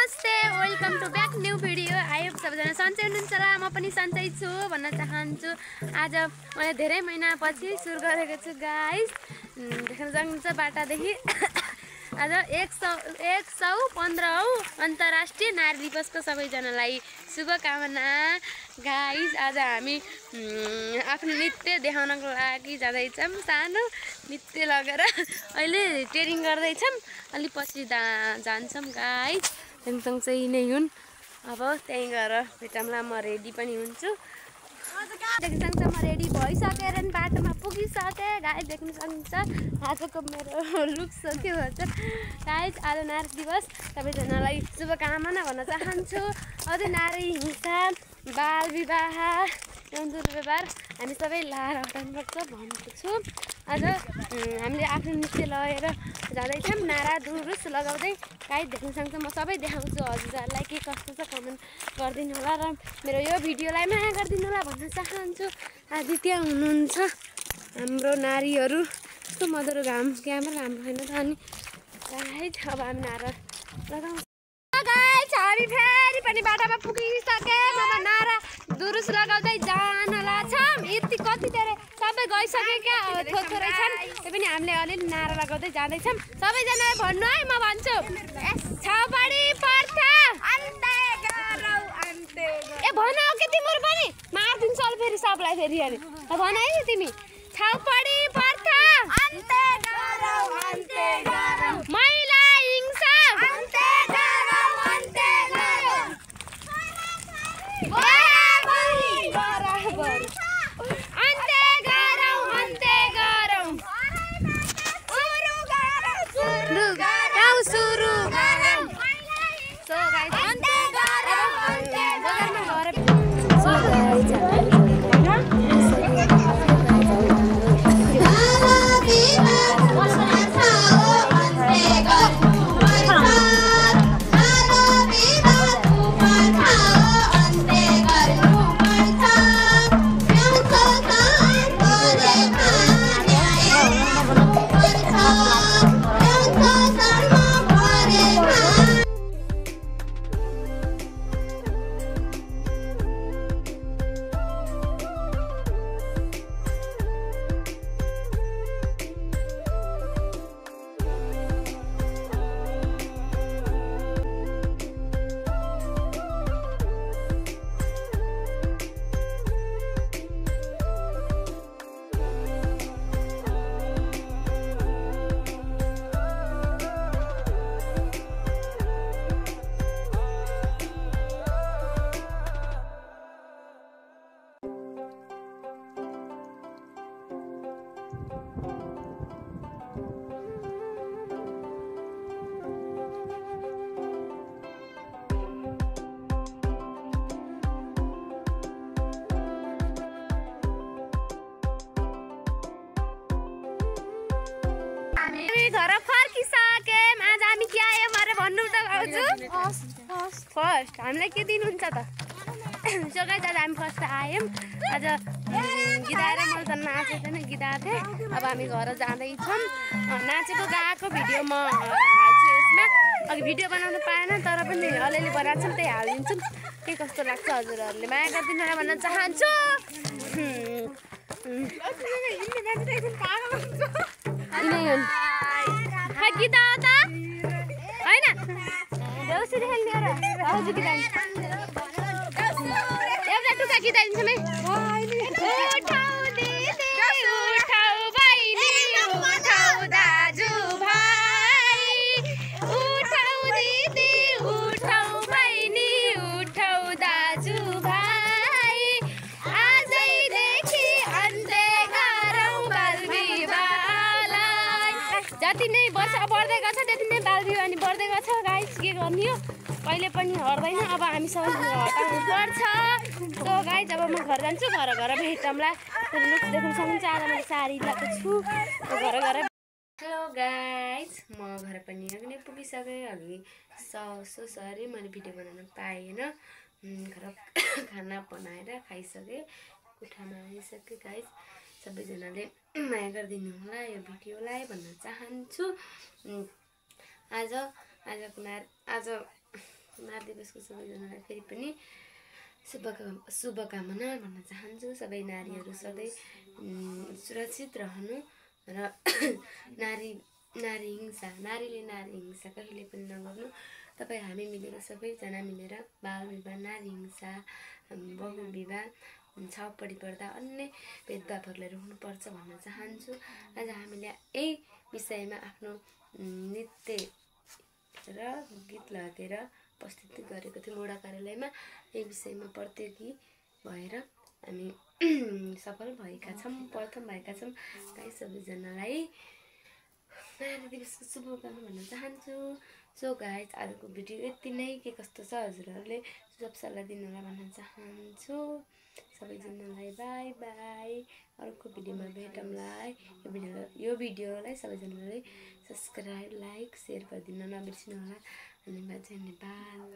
नमस्ते welcome to back new video. I hope सबैजना सन्चै हुनुहुन्छ होला, म पनि सन्चै छु भन्न चाहन्छु। आज मैले धेरै महिनापछि सुरु गरेको छु गाइस, देख्न सक्नुहुन्छ बाटादेखि। आज 115औं अन्तर्राष्ट्रिय नारी दिवसको सबैजनालाई शुभकामना गाइस। आज हामी आफ्नो नृत्य देखाउनको लागि जाँदैछौँ, सानो नृत्य लगेर अहिले ट्रेनिङ गर्दैछौँ, अलि पछि जान्छौँ गाइस। सँगसँगै नै हुन्, अब त्यहीँ गएर भेटौँला। म रेडी पनि हुन्छु, देख्न सक्नुहुन्छ म रेडी भइसकेर बाटोमा पुगिसकेँ गाइस। देख्न सक्नुहुन्छ आजको मेरो लुक के भन्छ गाइस। आज नारी दिवस, सबैजनालाई शुभकामना भन्न चाहन्छु। अझ नारी हिंसा, बाल विवाह, यौन दुर्व्यवहार हामी सबै लाएर हटाउनुपर्छ भनेको छु। आज हामीले आफ्नो नृत्य लगेर जाँदैछौँ, नारा दुरुस लगाउँदै गाइस। देख्न सक्छ म सबै देखाउँछु हजुरहरूलाई, के कस्तो छ कमेन्ट गरिदिनु होला र मेरो यो भिडियोलाई माया गरिदिनु होला भन्न चाहन्छु। आज त्यहाँ हुनुहुन्छ हाम्रो नारीहरू, कस्तो मधुरो घाम क्यामेरा राम्रो छैन त। अनि गाइस अब हामी नारा लगाउँछ गाइस। हामी फेरि पनि बाटामा पुगिसकेँ, अब नारा दुरुस लगाउँदै जान लाग्छौँ। यति कति धेरै सबै गइसक्यो क्या, थोरै छन्, त्यो पनि हामीले अलिअलि नारा लगाउँदै जाँदैछौँ। सबैजनाले भन्नु है, म भन्छु छाउपडी प्रथा अन्त्य गरौ अन्त्य। ए भन के तिम्रो पनि मार्दिन्छ अल फेरि सबलाई फेरि। अनि भन है तिमी, छाउपडी प्रथा अन्त्य गरौ अन्त्य गरौ, महिला हिंसा अन्त्य गरौ अन्त्य गरौ, बराबरी बराबरी अन्त्य गरौ अन्त्य गरौ, सुरु गरौ सुरु गरौ। सो गाइस अन्त्य गरौ अन्त्य गरौ। सो गाइस घर फर्किसकेँ। आज हामी के आयौँ अरे भन्नु त आउँछु। फर्स्ट हामीलाई के दिनुहुन्छ त? सो गाइस आज हामी फर्स्ट आयौँ। आज गीताएर मैले त नाचेको थिएन, गीता थिएँ। अब हामी घर जाँदैछौँ। नाचेको गाएको भिडियो म हाल्छु यसमा। अघि भिडियो बनाउनु पाएन तर पनि अलिअलि बनाएको छौँ, त्यही हालिदिन्छौँ। के कस्तो लाग्छ हजुरहरूले माया गरिदिनु होला भन्न चाहन्छु। गीता हो त होइन, देउसी खेल्ने एउटा टुक्का गीता दिन्छौँ है। उठाउ दिदी उठाउ बहिनी उठाउ दाजु भाइ, उठाउ दिदी उठाउ बहिनी उठाउ दाजु भाइ, आजैदेखि अन्त्य गरौ बाल विवाहलाई। जति नै वर्ष बढ्दै गछ त्यति नै बाल विवाह नि बढ्दै गछ गाइस। के गर्ने हो, कहिले पनि हट्दैन। अब हामी सबै हटाउनु पर्छ। सो गाइस अब म घर जान्छु, घर भेटौँला। लुक देख्न सक्नुहुन्छ आज मैले साडी लगाएको छु, घर हेलो गाइस म घर पनि अघि नै पुगिसकेँ। अघि सरी मैले भिडियो बनाउन पाएन। घर खाना बनाएर खाइसकेँ, कोठामा आइसकेँ गाइस। सबैजनाले माया गरिदिनु होला यो भिडियोलाई भन्न चाहन्छु। आज नारी दिवसको सबैजनालाई फेरि पनि शुभकामना भन्न चाहन्छु। सबै नारीहरू सधैँ सुरक्षित रहनु र नारी हिंसा कहिले पनि नगर्नु। तपाईँ हामी मिलेर सबैजना मिलेर बाल विवाह, नारी हिंसा, बहु विवाह, छाउपडी पर्दा अन्य भेदभावहरूलाई रोक्नुपर्छ भन्न चाहन्छु। आज हामीले यही विषयमा आफ्नो नृत्य र गीत लगेर प्रस्तुति गरेको थियौँ वडा कार्यालयमा। यही विषयमा प्रतियोगी भएर हामी सफल भएका छौँ, प्रथम भएका छौँ। गाइस सबैजनालाई नारी दिवसको शुभकामना भन्न चाहन्छु। सो गाइस आजको भिडियो यति नै। के कस्तो छ हजुरहरूले सुझाव सल्लाह दिनुहोला भन्न चाहन्छु। सबैजनालाई बाई बाई। अर्को भिडियोमा भेटौँला। यो भिडियोलाई सबैजनाले सब्सक्राइब, लाइक, सेयर गरिदिन नबिर्सिनु होला। धन्यवाद।